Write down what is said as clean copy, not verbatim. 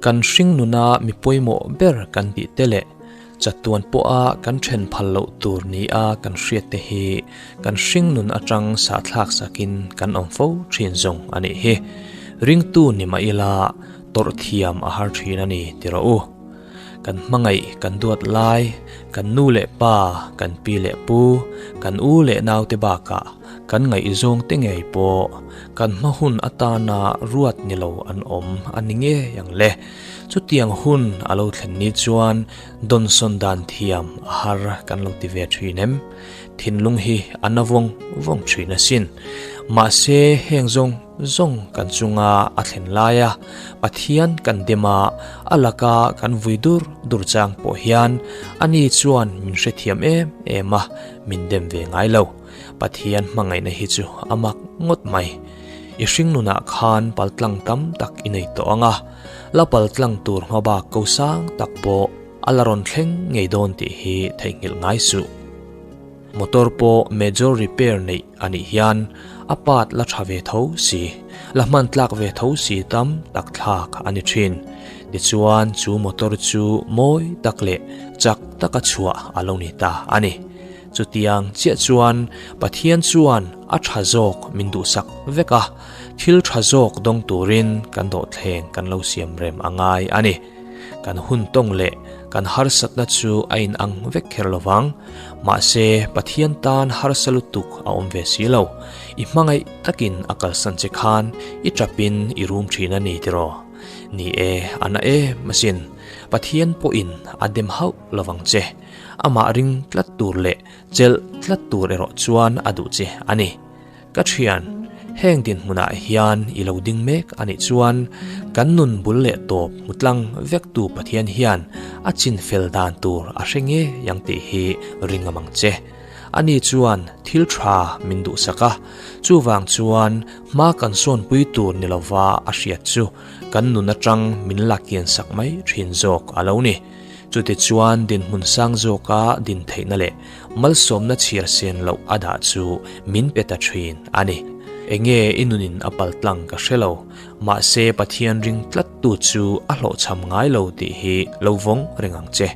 Kan hring nuna mi pawimawh ber kan tih te leh chatuan pawha kan then phal loh tur nia kan hriat te hi kan hring nun atang sahthlak sakin kan awm fo thin zawng a nih hi. Ringtu ni mah ila tawrh thiam a har thin a ni ti rawh u. Kan hmangaih kan duat lai, kan nu leh pa, kan pi leh pu, kan u leh naute bakah kan ngaihzawng te ngei pawh kan hma hun atana ruat ni lo an awm a ni ngei ang le. Chutiang hun a lo thlen ni chuan dawnsawn dan thiam a har kan lo ti ve thin em? Thinlung hi a na vawng vawng thin asin. Mahse heng zawng zawng kan chunga a thlen laia Pathian kan dem a, a laka kan vui dur dur chang pawh hian ani chuan min hrethiam em em a, min dem ve ngai lo. Pathian hmangaihna hi chu a mak ngawt mai. I hring nunah khan paltlang tam tak i nei tawh ang a, la paltlang tur hma bak ko sang tak pawh a la rawn thleng ngei dawn tih hi theihnghilh ngai suh. Motor pawh major repair neih a nih hian a part la tha ve tho si, la hman tlak ve tho si tam tak thlak a ni thin. Tichuan chu motor chu mawi tak leh chak taka chhuah a lo ni ta a ni. Chutiang chiah chuan Pathian chuan a tha zawk min duhsak vek a, thil tha zawk dawng turin kan dawhthleng kan lo siam rem a ngai a ni. Kan hun tawng leh kan harsatna chu a inang vek kher lo vang. Mahse, Pathian tan harsa lutuk a awm ve si lo. I hmangaih takin a kalsan che khan i tapin i rum thin a ni tiraw? Ni e, a na em asin. Pathian pawhin a dem hauh lo vang che. Amah ring tlat tur leh chelh tlat tur erawh chuan a duh che a ni. Ka thian, heng dinhmunah hian i lo ding mek a nih chuan kan nun bul leh tawp hmu tlang vektu Pathian hian a chin fel dan tur a hre ngei ang tih hi ring a mang che. Ani chuan thil tha min duhsak a, chuvang chuan hma kan sawnpui tur ni lova a hriat chu kan nun atang min la kiansak mai thin zawk a lo ni. Chutichuan dinhmun sang zawka din theihna leh malsawmna chhiar sen loh a dah chu min pe ta thin a ni. Enge i nunin a paltlang ka hre lo, mahse Pathian ring tlattu chu a hlawhchham ngai lo tih hi lo vawng reng ang che.